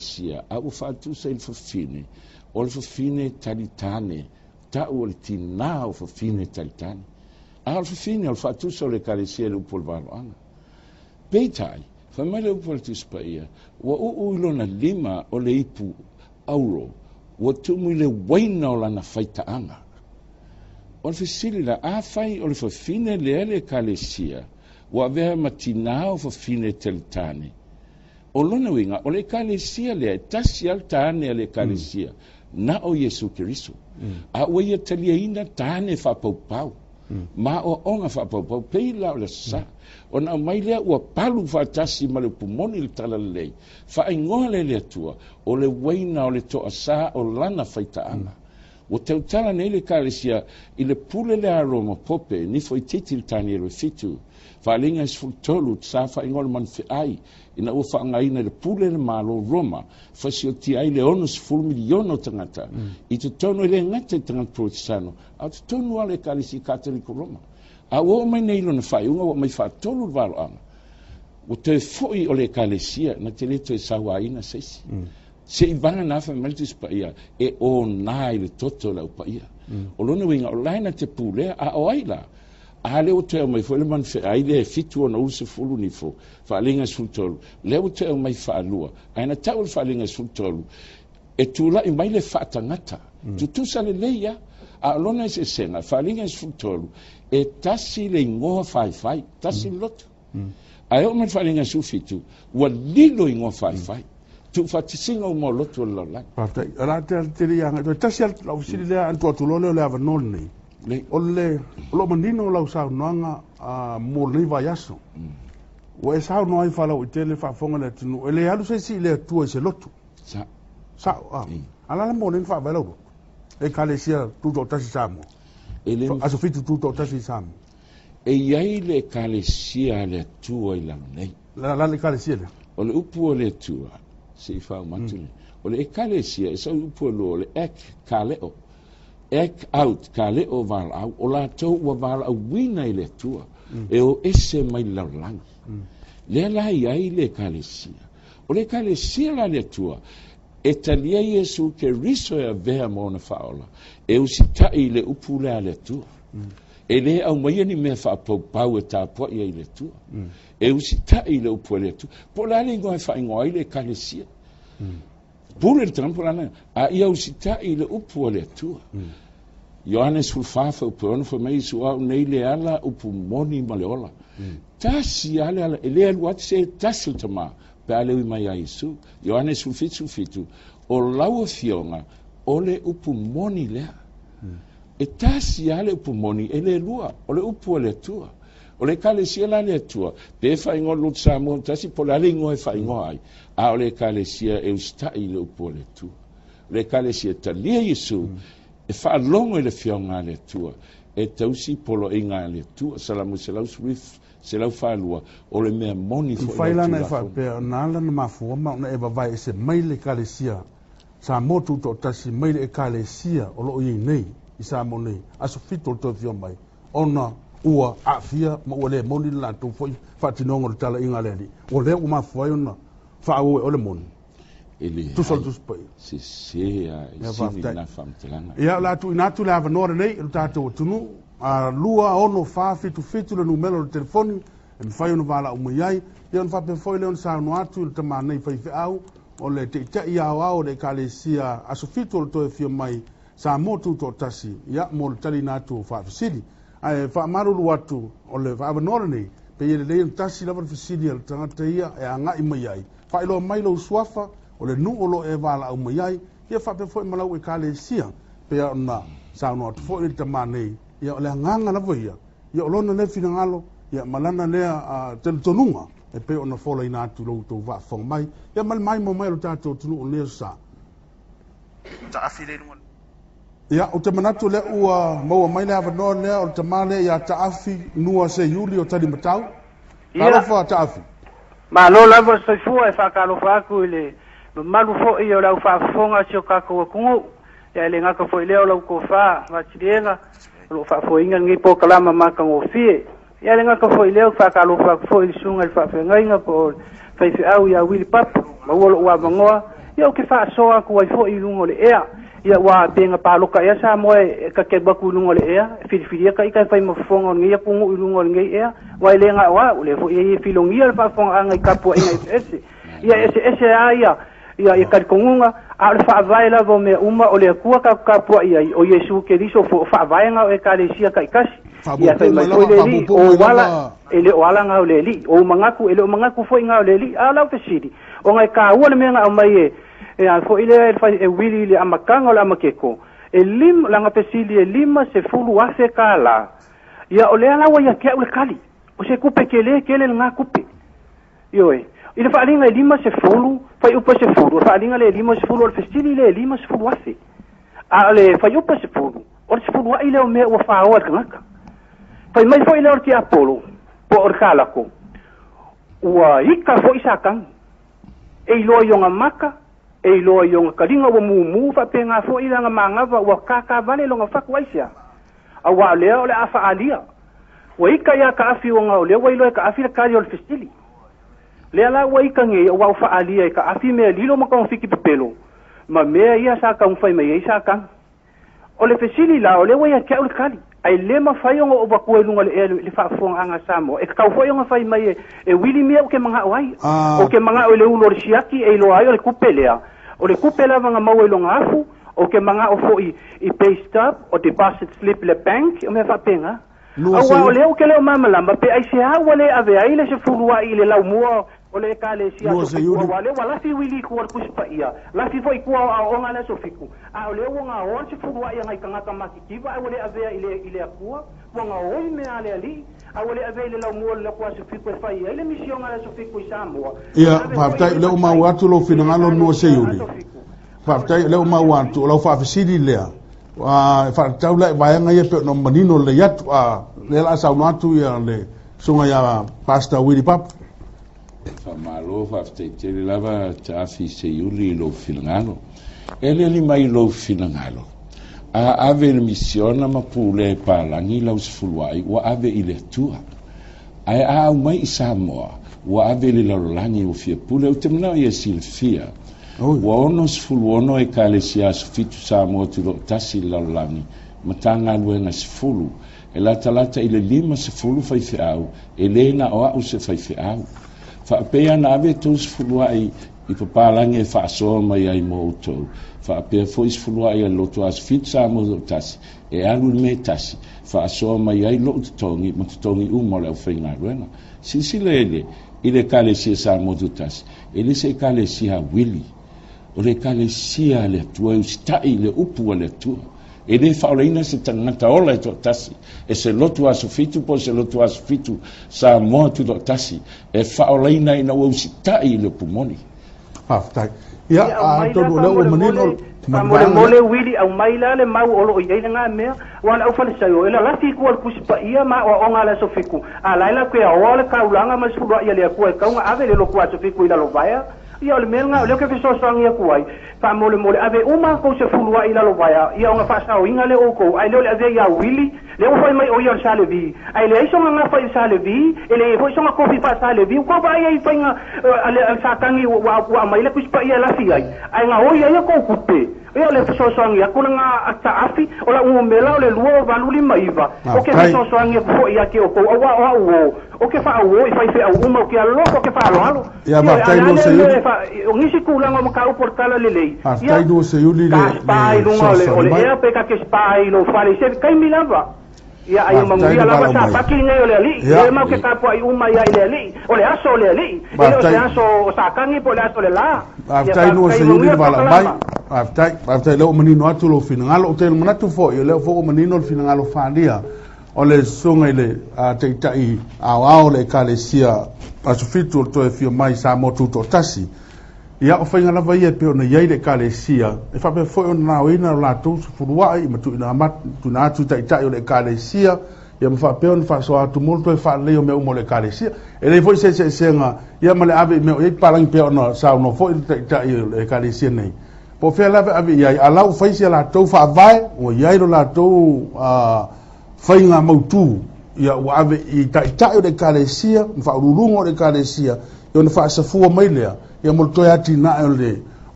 Sia, a ua faatusa i le fafine, o le fafine talitane, ta'u o le tinā o fafine talitane. A o le fafine o le faatusa o le Ekalesia i le upu o le valoaga. Peitai, fai mai le upu a le Tusi Paia, ua uu i lona lima o le ipu auro, ua tumu i le uaina o lana faitaaga. O le fesili la, afai o le fafine lea le Ekalesia, ua avea ma tinā o fafine talitane, O lona uiga, o le Ekalesia lea, e tasi lava le tane a le Ekalesia, na o Iesu Keriso. A ua ia taliaina tane faapaupau, ma aoaoga faapaupau, pei la o le Aso Sa. Ona aumai lea ua palu faatasi ma le upu moni i le Talalelei, faaigoa lea e le Atua, o le uaina o le toasa o Lana faitaaga. Ua tautala nei le Ekalesia i le pule lea a Roma Pope, nifo itiiti i le Tanielo e fitu, Faaaliga e 13, sa faaigoa le manufeai ina ua faaaogaina i le pule le Malo Roma fasiotia ai le 60 miliona o tagata i totonu e le gata i tagata Porotisano a o totonu lava o le Ekalesia Katoliko Roma. A ua oo mai nei i lona faaiuga ua aumai faatolu le valoaga ua toe foi o le Ekalesia na te le toe sauaina se isi. Se'i vagana fai mai le Tusi Paia e ona i le toto o le Au Paia. O lona uiga o la e na te pulea a o ai la? A lea ua toe aumai foi le manufeai lea e fitu ona ulu sefulu nifo, faaaliga e 13, lea ua toe aumai faalua, ae na tau le faaaliga e 13, e tulai mai le faatagata, tutusa lelei lava. A o lona eseesega, faaaliga e 13, e tasi le igoa faifai, tasi le loto. Ae oo mai le faaaliga e 17, ua lilo igoa faifai. Tuufaatasiga uma o loto o le lalolagi. Faafetai. O le a tele ia agai. Toe tasi lava lau fesili lea, ona tuu atu loa lea o le avanoa lenei. O le, o lo o manino lau saunoaga mo lenei vaiaso. Ua e saunoa ai faalauaitele faafofoga le atunuu, e le alu se isi i le Atua i se lotu. Sa. Sao, a. A o le a la mo lea na faavae lau lotu? Ekalesia Tutoatasi Samoa. E le Aso Fitu Tutoatasi i Samoa. E i ai le Ekalesia a le Atua i lalo nei. La la le Ekalesia lea. O le upu a le Atua, se i faauma atu lea. O le Ekalesia, e sau i upu e lua, o le ek, kaleo. Ek out, kaleo valaau, o latou ua valaauina i le Atua, e o ese mai le lalolagi. Lea la e i ai le Ekalesia. O le Ekalesia la a le Atua, e talia Iesu Keriso e avea ma ona faaola, e usitai i le upu lea a le Atua. E le aumaia ni mea faapaupau e tapuai ai i le Atua. E usitai i le upu a le Atua. Po o le a le igoa e faaigoa ai le Ekalesia. Pule le tagata po o le a le a ia usitai i le upu a le Atua. Ioane 14 fuaiupu e 6 fai mai Iesu, Au nei le ala, upu moni ma le ola. Tasi lava le ala, e le alu atu se tasi o le Tama, pe a le ui mai ia Iesu. Ioane 17, 17, O lau Afioga, o le upu moni lea. E tasi lava le upu moni, e le lua, o le upu a le Atua. O le Ekalesia la a le Atua, pe faaigoa le Lotu Samoa tasi, po o le a le igoa e faaigoa ai, a o le Ekalesia e usitai i le upu a le Atua. O le Ekalesia e talia Iesu, e faalogo i le Afioga a le Atua, e tausi poloaiga a le Atua. Salamo 142, o le mea moni foi Mafai la ona e faapea, na ala ona mafua ma ona e vavae ese mai le Ekalesia Samoa Tutoatasi mai le Ekalesia o lo o i ai nei i Samoa nei, aso 7 o le toe afio mai, ona ua aafia ma ua le moni le latou foi faatinoga o le talaiga a le Alii, o lea ua mafua ai ona faaauau e oe le moni. E leai, Tusa o le Tusi Paia. sese a e Ia, sili faafetai. lena faamatalaga. Ia, o le a tuuina atu le avanoa lenei i lo tatou atunuu, a 2 6 4 7 7 le numera o le telefoni e mafai ona valaau mai ai, ia ona faapea foi lea ona saunoa atu i le tama nei faifeau, o le Taitai Aoao o le Ekalesia Aso Fitu o le Toe Afio Mai Samoa Tutoatasi, ia, mo le taliina atu o faafesili. Ae faamalulu atu, o le avanoa lenei, pei e lelei ona tasi lava le fesili a le tagata ia e agai mai ai, faailoa mai lou suafa, o le nuu o lo o e valaau mai ai, ia faapea foi ma lau Ekalesia, pei ona saunoa atu foi le tama nei, ia o le agaga lava ia, ia o lona lea finagalo, ia ma lana lea talitonuga e pei ona folaina atu i lo outou faafofoga mai, ia ma le maimoa mai o le tatou atunuu i lenei aso sa. Ia, ou te manatu lea ua maua mai le avanoa lea o le tama lea ia Taafi Nua Seiuli o Talimatau. Ia, Talofa Taafi. Malo lava le soifua, e faatalofa atu i le mamalu foi o le au faafofoga a si o tatou atunuu, ia e le gata foi i lea o lau tofa Vaatiliega o lo o faafoeina lenei polokalama matagofie. Ia e le gata foi i lea, ou te faatalofa atu foi i le susuga i le faafeagaiga po o le faifeau ia Wili Papa, maua lou avanoa Ia ou te faasoa atu ai foi i luga o le ea. Ia ua pei na paloka ea Samoa e tatebu atu i luga o le ea, e filifilia ita e fai ma fofoga o lenei atunuu i luga o lenei ea. Aua e le na o au, o lea foi e i e filogia le faafofogaaga i tapuaiga eseese. Ia e eseese lava ia ia ia talitonuga, a o le faavae lava o mea uma, o le Atua tatou tapuai ai, o Iesu Keriso foi, o faavaega o Ekalesia taitasi. Ia Faapuupuu fai mai mai foi lava, le Alii, faapuupuu o mai ou ala, lava. e le o ala na o le Alii, o ou manatu, e le o manatu foi na o le Alii. A o lau fesili, ona e taua le mea na aumai e, e a foi lea e, fai, e uili i le amataga o le amakeko, e lima, lana fesili e 50,000 tālā. Ia o lea la ua ia te au le kali. O se kupe tele tele lena kupe. Ioe. I le faaaliga e 50, fuaiupu e 10, o le faaaliga lea e 50, o le fesili lea e 50,000. A o le fuaiupu e 10, o le sefuluai lea o mea ua faoa e le tagata. Fai mai foi lea o le tiapolo, po o le kalako, ua ika foi Satani. E iloa i ona maka, e iloa i ona taliga ua mumu faapena foi lana manava ua kakavale lona fatu aisea. Auā o lea o le a faaalia. Ua ika ia Kaafi ona o lea ua iloa e Kaafi le kali o le fesili. Lea la ua ika nei auā ua faaalia e Kaafi mea lilo ma togafiti pepelo ma mea ia sa taumafai mai ai Satani. O le fesili la, o lea ua ia te au le kali, ae le mafai ona ou avatua i luga o le ea le faafofogaaga a Samoa. E tatau foi ona fai mai e Wili mea ou te manao ai. Ou te manao i le ulu o le siaki e iloa ai o le tupe lea. O le tupe lava na maua i lona afu, ou te manao foi i pay stub, o deposit slip i le bank, o mea faapena. Lua Auā o seiuli. lea ou te le o malamalama pe aisea ua le ave ai le sefuluai i le laumua o le Ekalesia Lua Aso Fitu, seiuli. auā lea ua lafi uili i tua o le Tusi Paia, lafi foi i tua o aoaoga a le Aso Fitu, a o lea ua gaoa le sefuluai a nai tagata matitiva ae ua le avea i le i le Atua, ua gaoi mea a le Alii, a ua le avea i le laumua o le Aso Fitu e fai ai le misioga a le Aso Fitu i Samoa, ua Ia, ave foi faafetai, i o le lea ua matai maua atu lou i le finagalo nua Ekalesia seiuli. Aso Fitu, a o le Faafetai, o lea ua sefuluai maua a atu, o lau Uili. faafesili lea, e faatatau la i vaega ia pei ona manino lelei atu, a o lea o le a saunoa atu le susuga ia Pastor Willie Papa. Faamalo faafetai tele lava Taafi Seiuli i lou finagalo. E aliali mai i lou finagalo, a ave i le misiona ma pulea e palagi lau sefuluai ua ave i le Atua. Ae a aumai i Samoa, ua ave i le lalolagi ua fia pule. Ou te manao ia silafia, ua 66 Ekalesia Aso Fitu Samoa Tutoatasi i le lalolagi, Matagaluega 10, e latalata i le 50 faifeau, e lē na o a'u se faifeau. Faapea na ave tou sefulua'i i papalagi e faasoa mai ai mo outou, faapea foi sefulua'i a le Lotu Aso Fitu Samoa Toatasi e alu i le mea e tasi, faasoa mai ai lo'u totogi ma totogi uma o le aufaigaluega. Silasila i le i le Ekalesia Samoa Tuatasi, e le se Ekalesia a Wili, o le Ekalesia a le Atua e usitai i le upu a le Atua. E lē faaolaina se tagata ola e toatasi, e se lotu Aso Fitu po o se lotu Aso Fitu Samoa Tutoatasi, e faaolaina ina ua usitai i le upu moni. Faafetai. Ia, Ia aumai la atonu o lea ua manino faamolemole, ma le vaega faamolemole lea. Wili, aumai la le mau o lo o i ai lena mea, aua o le aufalesaio e lalafi i tua o le Tusi Paia ma aoaoga a le Aso Fitu, a la e latou te aoa le taulaga ma le sefuluai a le Atua e tatau ona ave le lotu Aso Fitu i lalovaea. Ia o le mea lena o lea ou te fesoasoani atu ai, faamolemole ave uma a outou sefuluai i lalovaea, ia ona faasaoina lea o outou, ae le o le avea ia Wili, lea ua fai mai o ia o le Salevi, ae leai sona gafa i le Salevi, e leai foi sona kofi faa-Salevi. Ua tou vaai ai i faiga a le Satani ua aumai le Tusi Paia e lafi ai, ae gaoi ai a tou tupe. Ia o le fesoasoani atu lena a Taafi, o lau numera o le 2859, ou te Faafetai. fesoasoani atu foi ia te outou, auā o au o, ou te faaauo i faifeau uma, ou te alofa, ou te faaaloalo. Ia, Ioe, a o faafetai le a Nua lea mea e Seiuli. fa, o nisi tulaga o mataupu o le tala lelei, ia, Faafetai Nua Seiuli ta le spa i le luga o le, o fesoasoani le mai. ea pe ta te spa ai i lou fale i se taimi lava. Ia, ai o Faafetai manuia le lava valaau mai. Sapaki lenei o le Alii. Ia, Lea matou te tapuai uma ia i le Alii. O le aso o le Alii. E le o se faafetai. aso o Satani po o le aso o le la. Ia Faafetai Nua faafetai Seiuli manuia le le valaau mai. polokalama. Faafetai, faafetai o lea ua manino atu lou finagalo. Ou te manatu foi o lea foi ua manino le finagalo faaalia o le susuga i le Taitai Aoao o le Ekalesia Aso Fitu o le Toe Afio Mai Samoa Tutoatasi. Ia, o faiga lava ia e pei ona i ai le Ekalesia, e faapea foi ona gaoina lo latou sefuluai ma tuuina tuuina atu i taitai o le Ekalesia, ia ma faapea ona faasoa atu mo le toe faalelei o mea uma o le Ekalesia. E leai foi se eseesega ia ma le ave i mea o i ai papalagi pei ona saunoa foi le taitai o le Ekalesia nei. Po o fea lava e ave i ai, a la ua fai si a latou faavae, ua i ai lo latou faiga mautu, ia ua ave i taitai o le Ekalesia ma faauluuluga o le Ekalesia, ia ona faasafua mai lea, ia mo le toe atinae o le